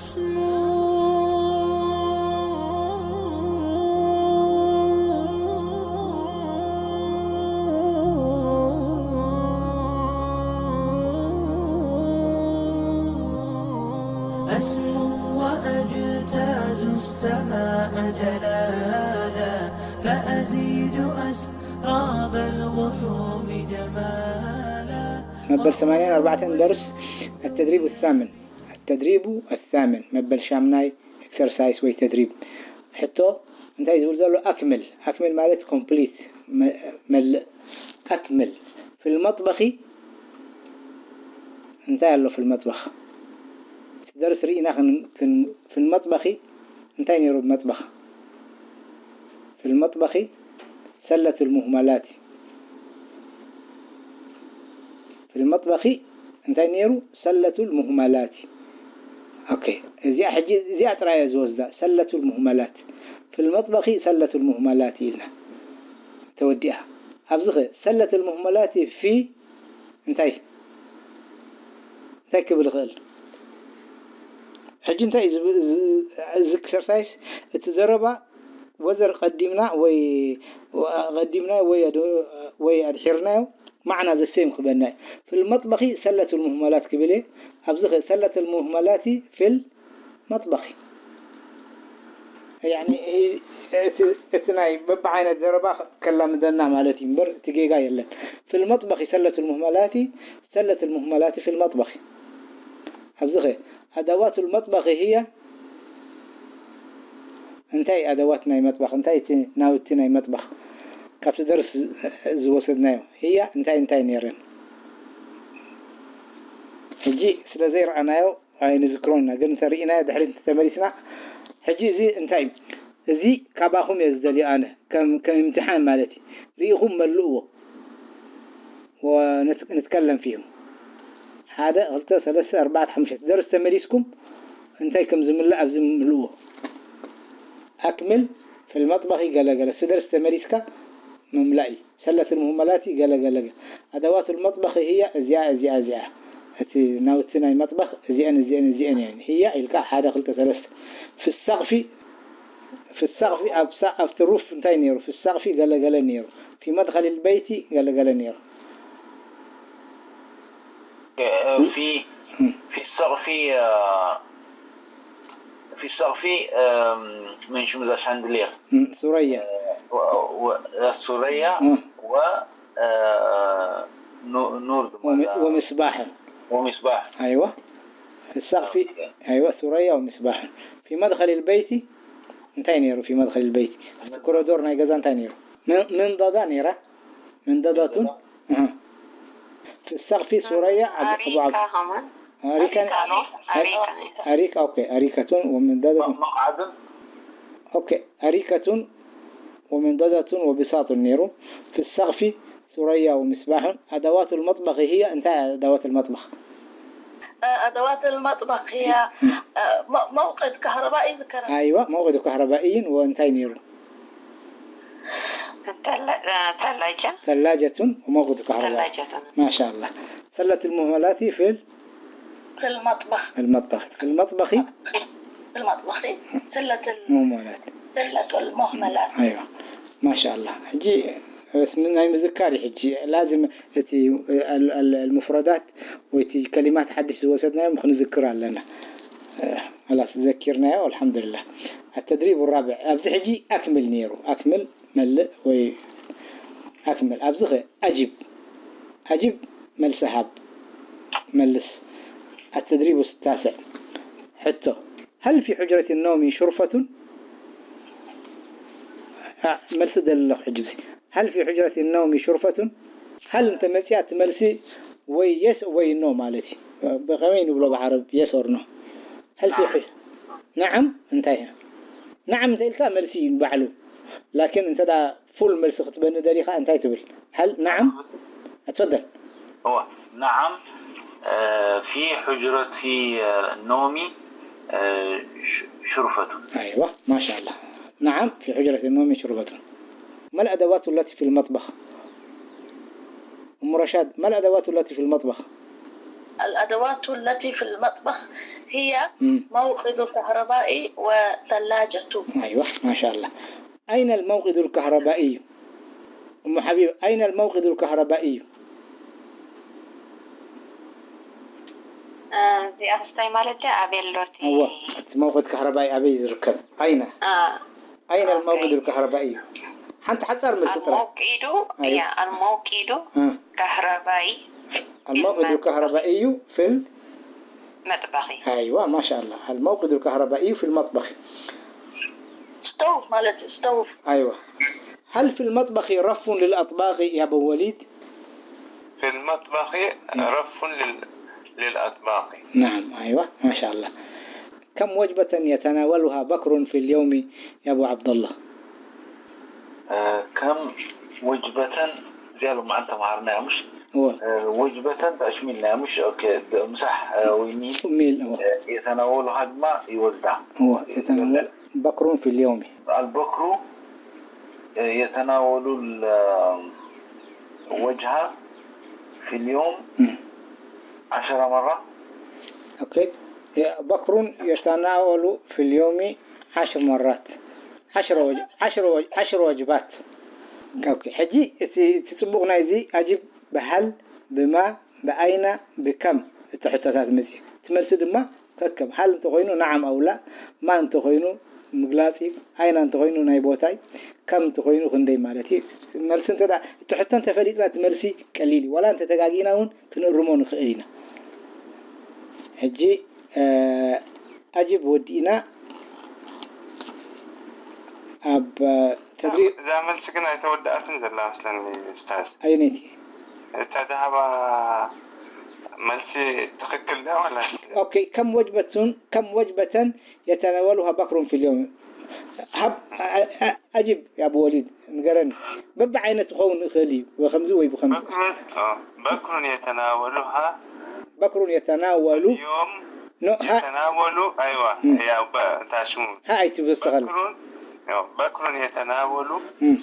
أسمو وأجتاز السماء جلالا، فأزيد أسراب الغيوم جمالا. መበል ሰማንያን ኣርባዕተን ደርስ፣ التدريب الثامن. التدريب الثامن መበል ሻምናይ ኤክሰርሳይስ ወይ ተድሪብ። ሕቶ እንታይ ዝብል ዘሎ? ኣክምል። ኣክምል ማለት ኮምፕሊት፣ መ-፣ መልእ። ኣክምል። في المطبخ እንታይ ኣሎ في المطبخ? እቲ ደርስ ርኢና ክን-፣ ክን-፣ في المطبخ እንታይ ነይሩ ኣብ መጥበኽ? في المطبخ سلة المهملات. في المطبخ እንታይ ነይሩ? سلة المهملات። ኦኬ፣ እዚኣ ሕጂ እዚኣ ጥራይ እየ ዝወስዳ። سلة المهملات في المطبخ سلة المهملات ኢልና ተወዲኣ። ኣብዚ ኸ سلة المهملات في እንታይ እንታይ ክብል ይኽእል? ሕጂ እንታይ እዩ ዝብ-፣ ዝ-፣ እዚ ኤክሰርሳይስ፣ እቲ ዘረባ ወዘር ቀዲምና ወይ ቀዲምናዮ ወይ ኣድ-፣ ወይ ኣድሒርናዮ ማዕና ዘሰይም ክበና እዩ። في المطبخ سلة المهملات ክብል እየ። ኣብዚ ኸ سلة المهملات في المطبخ። ያኒ፣ እቲ፣ እቲ ናይ በብዓይነት ዘረባ ከላምደና ማለት እዩ እምበር፣ እቲ ጌጋ የለን። في المطبخ سلة المهملات، سلة المهملات في المطبخ። ኣብዚ ኸ أدوات المطبخ هي እንታይ ኣደዋት ናይ መጥባኽ፣ እንታይ እቲ ናውቲ ናይ መጥባኽ ካብቲ ደርስ ዝወሰድናዮ ህያ እንታይ እንታይ ነይረን? ሕጂ ስለ ዘይረኣናዮ ኣይንዝክሮን ኢና፣ ግን እንተርኢናዮ ድሕሪት እንተተመሊስና፣ ሕጂ እዚ እንታይ እዩ? እዚ ካባኹም እየ ዝደልዮ ኣነ፣ ከም፣ ከም እምትሓን ማለት እዩ። ርኢኹም መልእዎ። ወንት-፣ ንትከለም ፊሁ። ሓደ፣ ክልተ፣ ሰለስተ፣ ኣርባዕተ፣ ሓሙሽተ። ደርስ ተመሊስኩም እንታይ ከም ዝምላእ ኣብዚ ምልእዎ። ኣክምል ፊል መጥበኺ ገለ ገለ። እቲ ደርስ ተመሊስካ ምምላእ እዩ። ሰለስል ሙህመላት እዩ ገለ ገለ ገለ። ኣደዋቱል መጥበኺ ህያ እዚኣ፣ እዚኣ፣ እዚኣ። እቲ ናውቲ ናይ መጥበኽ እዚአን፣ እዚአን፣ እዚአን እየን። ህያ ኢልካ ሓደ፣ ክልተ፣ ሰለስተ። ፊ ሰቕፊ፣ ፊ ሰቕፊ ኣብ ሳ-፣ ኣብቲ ሩፍ እንታይ ነይሩ? ፊ ሰቕፊ ገለ ገለ ነይሩ። ፊ መድኸሊል በይቲ ገለ ገለ ነይሩ። في في السقف، آه، في السقف، آم، من شموز شاندلير. م، ثريا. آه، و-، و-، ثريا م. و، آه، نو-، نور وم-، ومصباح. ومصباح. أيوة. في السقف. أوكي. أيوة، ثريا ومصباح. في مدخل البيت እንታይ ነይሩ? في مدخل البيت. ኮሪዶር ናይ ገዛ እንታይ ነይሩ? ምን-፣ ምንዳዳ ነይራ? ምንዳዳቱን? ኣሃ። في السقف ثريا ኣብ፣ ኣብ፣ ኣብ፣ ኣሪካ ከማን? ኣሪካ፣ ኣሪካ ነው። ኣሪ-፣ ኣሪካ ነው። ኣሪካ፣ ኦኬ፣ ኣሪከቱን ወምንዳዳቱን። መ-፣ መቕዓድን? ኦኬ፣ ኣሪከቱን ወምንዳዳቱን ወብሳጡን ነይሩ። في السقف ثريا ومصباح. أدوات المطبخ هي እንታይ? أدوات المطبخ. آه، أدوات المطبخ هي، آه، م-، موقد كهربائي ذكرت. ኣይዋ፣ መውቅድ ካህረባኢን ወእንታይ ነይሩ? ثلا-، آه، ثلاجة. ثلاجة وموقد كهربائي. ثلاجة. ما شاء الله. سلة المهملات في ال-، في المطبخ. المطبخ. في المطبخ. في المطبخ. سلة ال-، مهملات. سلة المهملات. أيوة. ما شاء الله. ሕጂ፣ بس من ናይ ምዝካር እዩ። ሕጂ ላዝም እቲ ال-، ال-، المفردات ወይ እቲ ከሊማት ሓድሽ ዝወሰድናዮም ክንዝክር ኣለና። خلاص ዘኪርናዮ፣ الحمد لله. التدريب الرابع። ኣብዚ ሕጂ ኣክምል ነይሩ። ኣክምል መልእ ወይ ኣክምል። ኣብዚ ኸ ኣጅብ። ኣጅብ መልሲ ሃብ። መልስ። التدريب التاسع። ሕቶ። هل في حجرة النوم شرفة؟ ኣ፣ መልሲ ደሊ ኣለኹ ሕጂ እዚ። هل في حجرة النوم شرفة؟ هل እንተ መጽያ እቲ መልሲ ወይ የስ ወይ ኖ ማለት እዩ። ብኸመይ ንብሎ ብዓረብ የስ ኦር ኖ? هل في نعم. حج-، نعم እንታይ እዩ? نعم እንተ ኢልካ መልሲ እዩ ባዕሉ። ላኪን እንተ ደኣ ፉል መልሲ ክትበኒ ደሊኻ እንታይ ትብል? هل نعم؟ أتفضل. هو نعم، آه، في حجرة، آه، نومي، آه، ش-، شرفة. أيوة، ما شاء الله. نعم، في حجرة النوم شرفة. ما الأدوات التي في المطبخ؟ أم رشاد، ما الأدوات التي في المطبخ؟ الأدوات التي في المطبخ هي موقد كهربائي وثلاجة. أيوة، ما شاء الله. أين الموقد الكهربائي؟ أم حبيب، أين الموقد الكهربائي؟ እዚኣ ክስታይ ማለት ድያ ኣበይ ኣሎ እቲ እዎ እቲ መውቅድ ካህረባይ ኣበይ ዝርከብ? ኣይነ አ፣ ኣይነ الموقد الكهربائي እዩ። ሓንቲ ሓጻር መልሲ ጥራይ። الموقد أيوة. يا الموقد እ كهربائي الموقد الكهربائي في ال መጥበኺ أيوة ما شاء الله الموقد الكهربائي في المطبخ. ስቶቭ ማለት ስቶቭ أيوة. هل في المطبخ رف للأطباق يا أبو وليد؟ في المطبخ رف لل... للأطباق. نعم أيوة ما شاء الله. كم وجبة يتناولها بكر في اليوم يا أبو عبد الله؟ ከም ውጅበተን እዚኣ ሎማዓንቲ ተምሃርናያ ምሽ هو ውጅበተን ተኣሽሚልናያ ምሽ ኦኬ ምሳሕ ወይ ሚል ሚል هو የተናወሉሃ ድማ ይወስዳ هو يتناول بكر في اليوم البكر يتناول الوجهة في اليوم مم. عشرة مرة أوكي بكر يتناول في اليوم عشر مرات عشر وج... عشر وج... عشر وجبات أوكي ሕጂ እቲ እቲ ጽቡቕ ናይዚ ኣጅብ ብሃል ብማ ብኣይና ብከም እቲ ሕቶታት መጽእ እቲ መልሲ ድማ ከከም ሃል እንተኮይኑ ነዓም ኣውላ ማ እንተኮይኑ ምግላጽ እዩ ኣይና እንተኮይኑ ናይ ቦታ እዩ ከም እንተኮይኑ ክንደይ ማለት እዩ መልሲ እንተ እቲ ሕቶ እንተፈሊጥና እቲ መልሲ ቀሊል እዩ ዋላ እንተተጋጊእና እውን ክንእርሞ ንኽእል ኢና ሕጂ ኣጅብ ወዲእና ኣብ ተድሪ እዛ መልሲ ግን ኣይተወደኣትን ዘላ መስለኒ ኡስታዝ። ኣይነይቲ እታ ዝሃባ መልሲ ትኽክል ድያ ዋላ? ኦኬ ከም ወጅበቱን ከም ወጅበተን የተናወሉሃ በክሩን ፊልዮም ሀብ አጅብ ያቡ ወሊድ ንገረኒ በብዓይነት ክኸውን ይኽእል እዩ ወይ ከምዚ ወይ ብኸምዚ በክሩን ኦ፣ በክሩን የተናወሉሃ በክሩን የተናወሉ ዮም ኖ ሀ የተናወሉ ኣይዋ ም። ያው በታሽሙ ሀ ኣይትብል ስተኸል በክሩን ያው በክሩን የተናወሉ ም።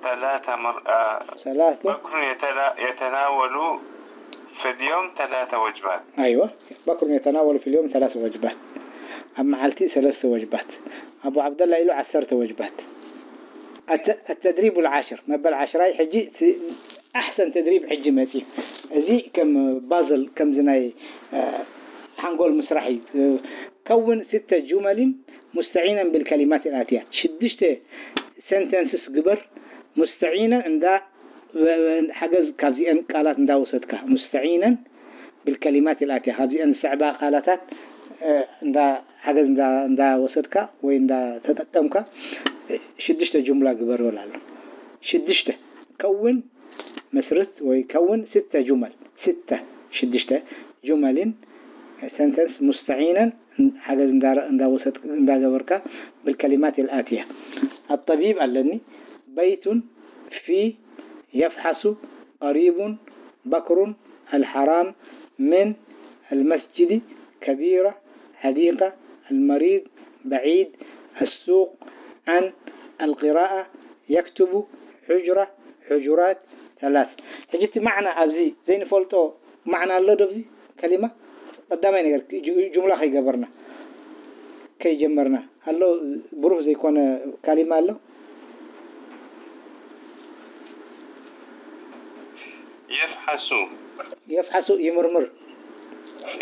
ثلاثة مر... آه، ሰላተ بكر يتنا... يتناول في اليوم ثلاثة وجبات أيوة بكر يتناول في اليوم ثلاث وجبات ኣብ መዓልቲ ሰለስተ ወጅባት ኣቡ ዓብደላ ኢሉ ዓሰርተ ወጅባት الت- التدريب العاشر መበል ዓሽራይ ሕጂ ቲ- ኣሕሰን ተድሪብ ሕጂ መፂ እዚ ከም ባዘል ከምዚ ናይ እ፣ ሓንጎል ምስራሕ እዩ እ፣ ከውን ስተ ጁመልን ሙስተዒነን ብልከሊማት ኣትያ ሽዱሽተ ሰንተንስስ ግበር ሙስተዒነን እንዳ ሓገዝ ካብዚአን ቃላት እንዳወሰድካ ሙስተዒነን ብልከሊማት ኣትያ ካብዚአን ዝስዕባ ቃላታት እ፣ እንዳ ሓገዝ እንዳ- እንዳወሰድካ ወይ እንዳተጠቀምካ እ፣ ሽዱሽተ ጁምላ ግበር ይብል ኣሎ ሽዱሽተ ከውን መስርት ወይ ከውን ስተ ጁመል ስተ ሽዱሽተ ጁመልን ሰንተንስ ሙስተዒነን ሓገዝ እንዳረ- እንዳወሰድ እንዳገበርካ ብልከሊማት ኣትያ ኣጠቢብ ኣለኒ በይቱን ፊ يفحص قريب بكر الحرام من المسجد كبيرة حديقة المريض بعيد السوق عن القراءة يكتب حجرة حجرات ثلاث ሕጂ እቲ ማዕና ኣብዚ ዘይንፈልጦ ማዕና ኣሎ ዶ ኣብዚ ከሊማ ቀዳማይ ነገር ጁ- ጁምላ ከይገበርና ከይጀመርና ኣሎ ብሩህ ዘይኮነ ካሊማ ኣሎ يفحص የፍሓሱ ይምርምር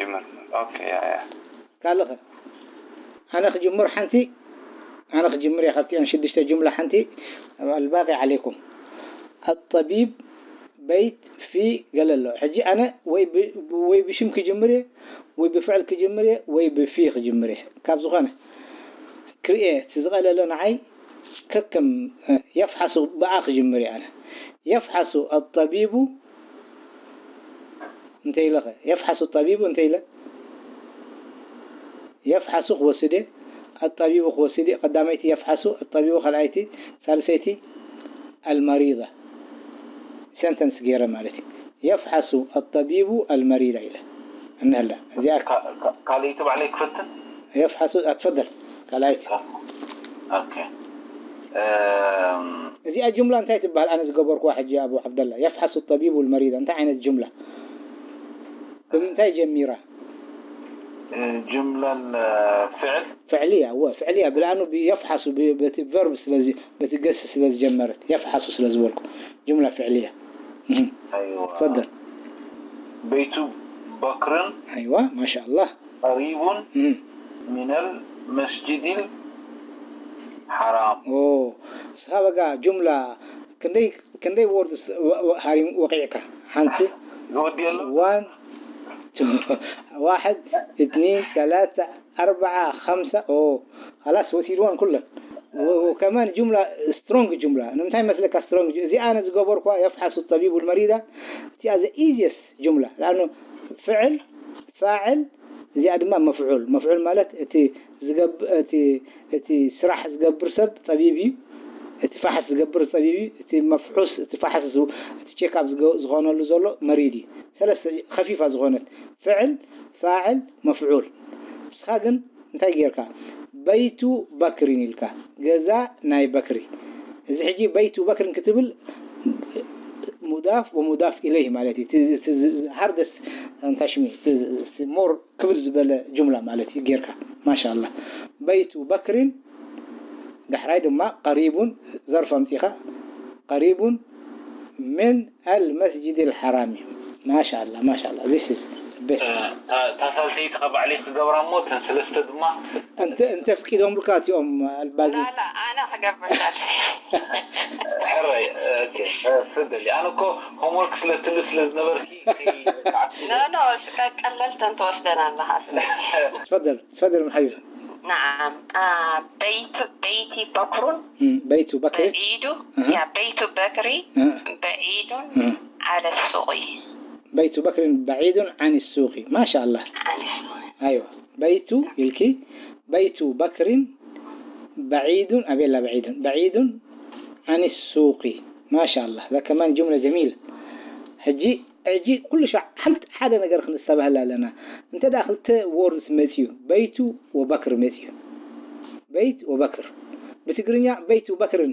يمرمر اوكي يا يا ካልኸ ኣነ ክጅምር ሓንቲ ኣነ ክጅምር እየ ካብቲአን ሽዱሽተ ጅምላ ሓንቲ الباقي عليكم الطبيب በይት ፊ ገለ ኣሎ ሕጂ ኣነ ወይ ብ- ወይ ብሽም ክጅምር እየ ወይ ብፍዕል ክጅምር እየ ወይ ብፊ ክጅምር እየ ካብ ዝኾነ ክርእየ እቲ ዝቐለለ ንዓይ ከከም የፍሓሱ ብኣ ክጅምር እየ ኣነ የፍሓሱ الطبيب እንተ ኢለ ኸ የፍሓሱ الطبيب እንተ ኢለ የፍሓሱ ክወስድ እየ الطبيب ክወስድ እየ ቀዳመይቲ የፍሓሱ الطبيب ካልኣይቲ ሳልሰይቲ المريضة sentence ገይረ ማለት እዩ يفحص الطبيب المريضة ኢለ እንሀላ እዚኣ ካልኣይቲ ባዕለይ ክፈትን يفحص أتفضل ካልኣይቲ ኦኬ እዚኣ ጅምላ እንታይ ትበሃል ኣነ ዝገበርኩዋ ሕጂ ኣቡ ዓብደላ يفحص الطبيب المريضة እንታይ ዓይነት ጅምላ ብምንታይ ጀሚራ ጅምላን ፍዕል ፍዕልያ እወ ፍዕልያ ብልኣኑ የፍሓሱ በቲ ቨርብ ስለዚ በቲ ገስ ስለ ዝጀመረት የፍሓሱ ስለ ዝበልኩ ጅምላ ፍዕልያ ፈደል በይቱ በክርን ኣይዋ ማሻ ኣላህ ቀሪቡን ሚነል መስጅዲል ሓራም ስኻ በቃ ጅምላ ክንደይ ክንደይ ወርድ ሃሪም ወቂዕካ ሓንቲ ዝወዲ ኣሎ ዋን ዋሕድ እትኒን ሰላሳ ኣርባዓ ከምሳ ኦ خلاص ወሲድዋን ኩለን ከማን ጅምላ ስትሮንግ ጅምላ ንምንታይ መስለካ ስትሮንግ እዚ ኣነ ዝገበርኳ የፍሓሱ ጠቢቡ መሪዳ እቲኣ ዘ ኢዚየስ ጅምላ ለኣኑ ፍዕል ፋዕል እዚኣ ድማ መፍዑል መፍዑል ማለት እቲ ዝገብእ እቲ እቲ ስራሕ ዝገብር ሰብ ጠቢብ እዩ። እቲ ፋሕስ ዝገብር ጠቢብ እዩ። እቲ መፍሑስ እቲ ፋሕስ እቲ ቼክኣፕ ዝኾነሉ ዘሎ መሪድ እዩ። ሰለስተ ከፊፋ ዝኾነት ፍዕል፣ ፋዕል፣ መፍዑል። ንስኻ ግን እንታይ ጌርካ? በይቱ በክሪን ኢልካ ገዛ ናይ በክሪ። እዚ ሕጂ በይቱ በክሪን ክትብል ሙዳፍ ወሙዳፍ ኢለይህ ማለት እዩ። ሃርደስት እንታይ ሽሙ ሞር ክብር ዝበለ ጅምላ ማለት እዩ ጌርካ ማሻ ኣላህ በይቱ በክሪን ዳሕራይ ድማ ቀሪቡን ዘርፍ ኣምፂኻ ቀሪቡን ምን ኣልመስጅድ ልሓራም እዩ ማሻ ኣላህ ማሻ ኣላህ this is best ታሳልሰይቲ ካብ ባዕለይ ክገብራ እሞ እተን ሰለስተ ድማ እንተ እንተ ፍቂዶምልካ እቲኦም ኣልባዚ ላላ ኣነ ክገብር ሳልሰይ ሕራይ ስደሊ ኣነ እኮ ሆምወርክ ስለ ትብል ስለ ዝነበርኪ ኖ ኖ ቀለልተን ትወስደን ኣለኻ ስለ تفضل تفضل ام حبيبه نعم بيت بيتي بكر مم، بيت بكر بعيد يا بيت بكري بعيد على السوق بيت بكر بعيد عن السوق ما شاء الله عن السوق ايوه بيت ኢልኪ بيت بكر بعيد ኣቤላ بعيد بعيد عن السوق ما شاء الله ذا كمان جملة جميلة ሕጂ ሕጂ ኩሉ ሻዕ ሓንቲ ሓደ ነገር ክንስተባህል ኣለና እንተ ደኣ ክልተ ወርድስ መፅዩ በይቱ ወበክር መፅዩ በይት ወበክር ብትግርኛ በይቱ በክርን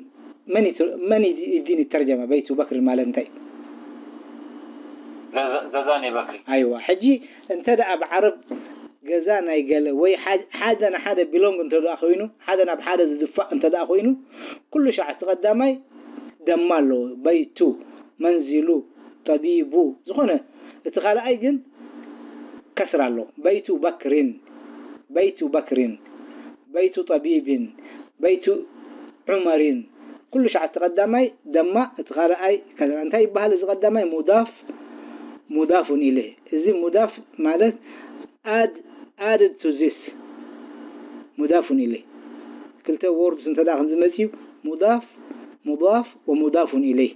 መን ይድን ይተርጀመ በይቱ በክርን ማለት እንታይ ገዛ ናይ በክሪ ኣይዋ ሕጂ እንተ ደኣ ብዓረብ ገዛ ናይ ገለ ወይ ሓደ ንሓደ ቢሎንግ እንተ ደኣ ኮይኑ ሓደ ናብ ሓደ ዝድፋእ እንተ ደኣ ኮይኑ ኩሉ ሻዕ እቲ ቀዳማይ ደማ ኣለዎ በይቱ መንዚሉ ጠቢቡ ዝኾነ እቲ ካልኣይ ግን ከስራ ኣሎ በይቱ በክሪን በይቱ በክሪን በይቱ ጠቢቢን በይቱ ዑመሪን ኩሉ ሻዕ እቲ ቀዳማይ ደማ እቲ ካልኣይ ከስራ እንታይ ይበሃል እዚ ቀዳማይ ሙዳፍ ሙዳፉን ኢለይ እዚ ሙዳፍ ማለት add added to this ሙዳፉን ኢለይ ክልተ ወርድስ እንተ ደኣ ከምዚ መፅዩ ሙዳፍ ሙዳፍ ወሙዳፉን ኢለይ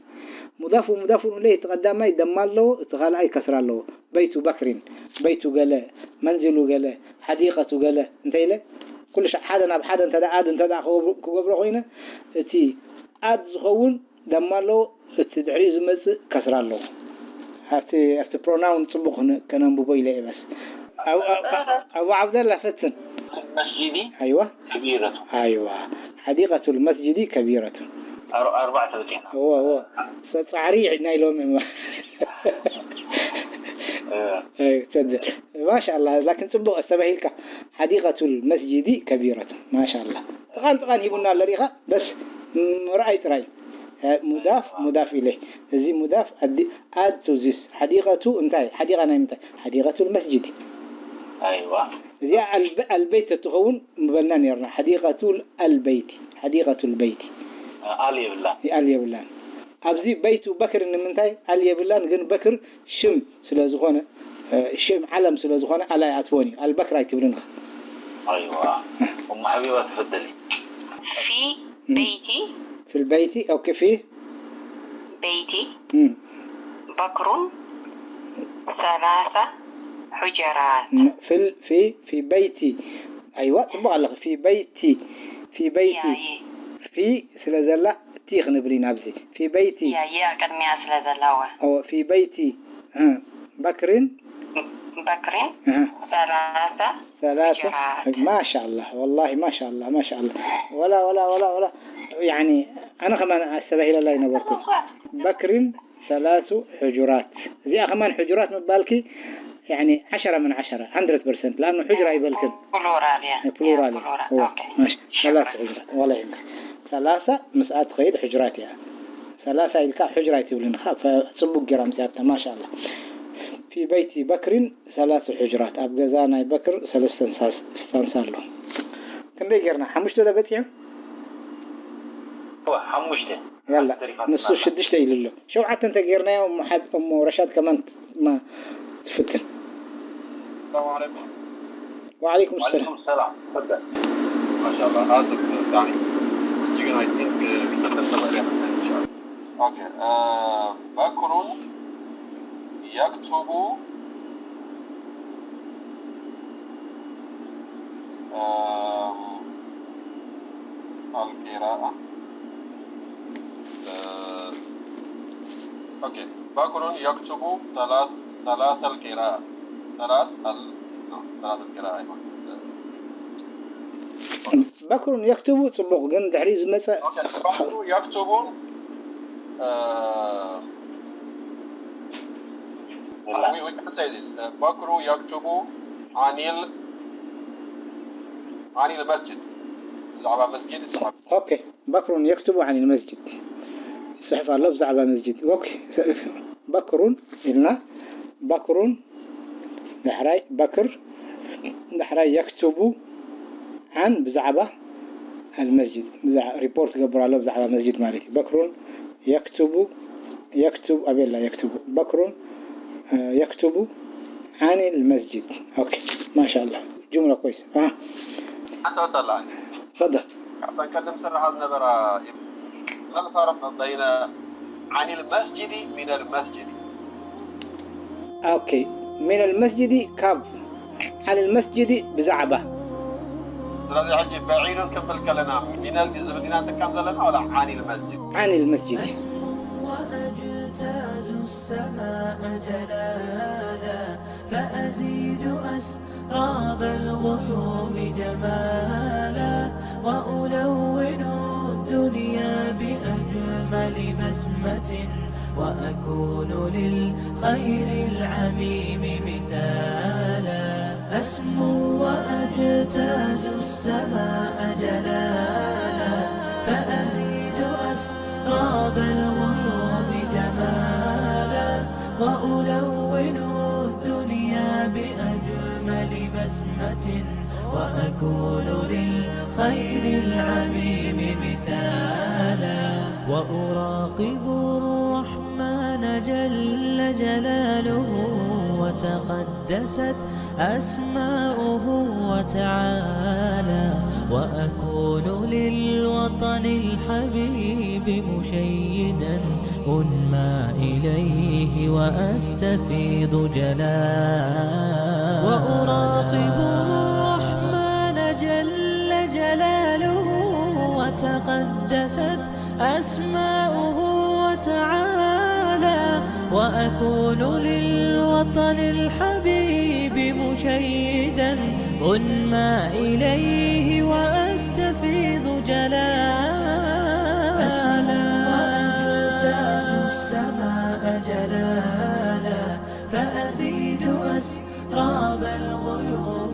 ሙዳፍ ወሙዳፉን ኢለይ እቲ ቀዳማይ ደማ ኣለዎ እቲ ካልኣይ ከስራ ኣለዎ በይቱ በክሪን በይቱ ገለ መንዚሉ ገለ ሓዲቀቱ ገለ እንተ ኢለ ኩሉ ሻዕ ሓደ ናብ ሓደ እንተ ደኣ ኣድ እንተ ደኣ ክገብሮ ኮይነ እቲ ኣድ ዝኸውን ደማ ኣለዎ እቲ ድሕሪኡ ዝመፅእ ከስራ ኣለዎ ኣብቲ ኣብቲ ፕሮናውን ፅቡቅ ከነንብቦ ኢለ እየ በስ ኣቡ ዓብደላ ፈትን መስጂዲ ኣይዋ ከቢረቱ ኣይዋ ሓዲቀቱ መስጂዲ ከቢረቱ ኣርባዕተ በፂሕና እዎ እዎ ፃዕሪ ናይ ሎሚ እማ ማሻ ኣላ ላኪን ፅቡቅ ኣስተባሂልካ ሓዲቀቱ መስጂዲ ከቢረቱ ማሻ ኣላ ጥቃን ጥቃን ሂቡና ኣሎ ሪኢኻ በስ ምርኣይ ጥራይ ሙዳፍ ሙዳፍ ኢለይ እዚ ሙዳፍ ኣድ ቱ ዚስ ሓዲቀቱ እንታይ ሓዲቃ ናይ ምንታይ ሓዲቀቱ መስጂድ ኣይዋ እዚኣ ኣልበይት ተትኸውን ምበልና ነርና ሓዲቀቱ ኣልበይቲ ሓዲቀቱ ልበይቲ ኣል የብላ ኣል የብላን ኣብዚ በይቱ በክር ንምንታይ ኣል የብላን ግን በክር ሽም ስለ ዝኾነ ሽም ዓለም ስለ ዝኾነ ኣል ኣይኣትዎን እዩ ኣልበክር ኣይትብልን ኢኻ ኣይዋ እሞ ሓቢባ ተፈደሊ في بيتي في البيت أو كيف في بيتي مم. بكر ثلاثة حجرات في ال- في في بيتي أيوة ጽቡቕ ኣለኺ في بيتي في بيتي يا- في ስለ ዘላ ቲ ክንብል ኢና ኣብዚ في بيتي يا يا ቅድሚያ ስለ ዘለዋ أو في بيتي ها بكر بكر ها ثلاثة ثلاثة حجرات. ما شاء الله والله ما شاء الله ما شاء الله ولا ولا ولا ولا يعني أنا كمان أستبه إلى الله نبركم بكر ثلاث حجرات እዚኣ ከማን ሕጁራት ምባልኪ يعني عشرة من عشرة، hundred percent، لأنه حجرة يبلكن. ፕሉራል እያ። ፕሉራል ፕሉራል። እያ። ኦኬ። ماشي. ثلاث حجرات والله يمكن. ثلاثة مسألة تخيل حجرات يعني. ثلاثة إلك حجرات يقولون خا، فصبوا جرام سيادة، ما شاء الله. في بيت بكر ثلاث حجرات. ኣብ ገዛ ናይ በክር ሰለስተ ስታንሳ ኣሎ። ክንደይ ጌርና? ሓሙሽተ ዶ በፂሑ? እወ፣ ሓሙሽተ። ያላ፣ ንሱ ሽዱሽተ ኢሉ ኣሎ። ሸውዓተ እንተ ጌርናዮ፣ እሞ ሓብ-፣ እሞ ረሻድ ከማን ማ ትፍትን። السلام عليكم. وعليكم السلام. وعليكم السلام. تفضل. ما شاء الله. آسف ثاني. جينا I think كنت سبق لي إن شاء الله. أوكي. آه، بكر يكتب، آم، القراءة. آه، أوكي. بكر يكتب ثلاث، ثلاث القراءة. ثلاث ال-، نعم، ثلاث القراءة، أيوة. በክሩን የክትቡ ጽቡቕ፣ ግን ድሕሪ ዝመጸ أوكي. بكر يكتب، آه، we, we can say this. Uh, بكر يكتب عن ال-، عن المسجد. ብዛዕባ መስጊድ ይጽሕፍ። ኦኬ። በክሩን የክትቡ عن المسجد። ይጽሕፍ ኣሎ ብዛዕባ መስጊድ። ኦኬ። በክሩን ኢልና፣ በክሩን ዳሕራይ በክር ዳሕራይ የክትቡ عن ብዛዕባ المسجد። ብዛዕ-፣ ሪፖርት ገብር ኣሎ ብዛዕባ መስጊድ ማለት እዩ። በክሩን የክትቡ፣ የክትቡ፣ ኣቤላ የክትቡ። በክሩን፣ እ፣ የክትቡ عن المسجد። ኦኬ። ማሻ ኣላህ። ጁምላ ኮይስ። አ። أنت وصل الآن. تفضل. أعطيك كلم سر هذا النبرة. ما الفرق بين عن المسجد من المسجد؟ ኦኬ። من المسجد ካብ عن المسجد ብዛዕባ ስለዚ ሕጂ በዒዱን ክፍል ከለና ሚነል ዝብል ዲና ንጥቀም ዘለና ዋላ ዓኒል መስጅድ? عن المسجد። أسمو وأجتاز السماء جلالا، فأزيد أسراب الغيوم جمالا، وألون الدنيا بأجمل بسمة، وأكون للخير العميم مثالا. أسمو وأجتاز السماء جلالا، فأزيد أسراب الغيوم جمالا، وألون الدنيا بأجمل بسمة، وأكون للخير العميم مثالا. وأراقب الرحمن جل جلاله وتقدست أسماؤه وتعالى، وأكون للوطن الحبيب مشيدا أنمى إليه وأستفيض جلالا. وأراقب الرحمن جل جلاله وتقدست أسماؤه وتعالى، وأكون للوطن الحبيب مشيدا أنمى إليه وأستفيض جلالا. أسمو وأجتاز السماء جلالا، فأزيد أسراب الغيوم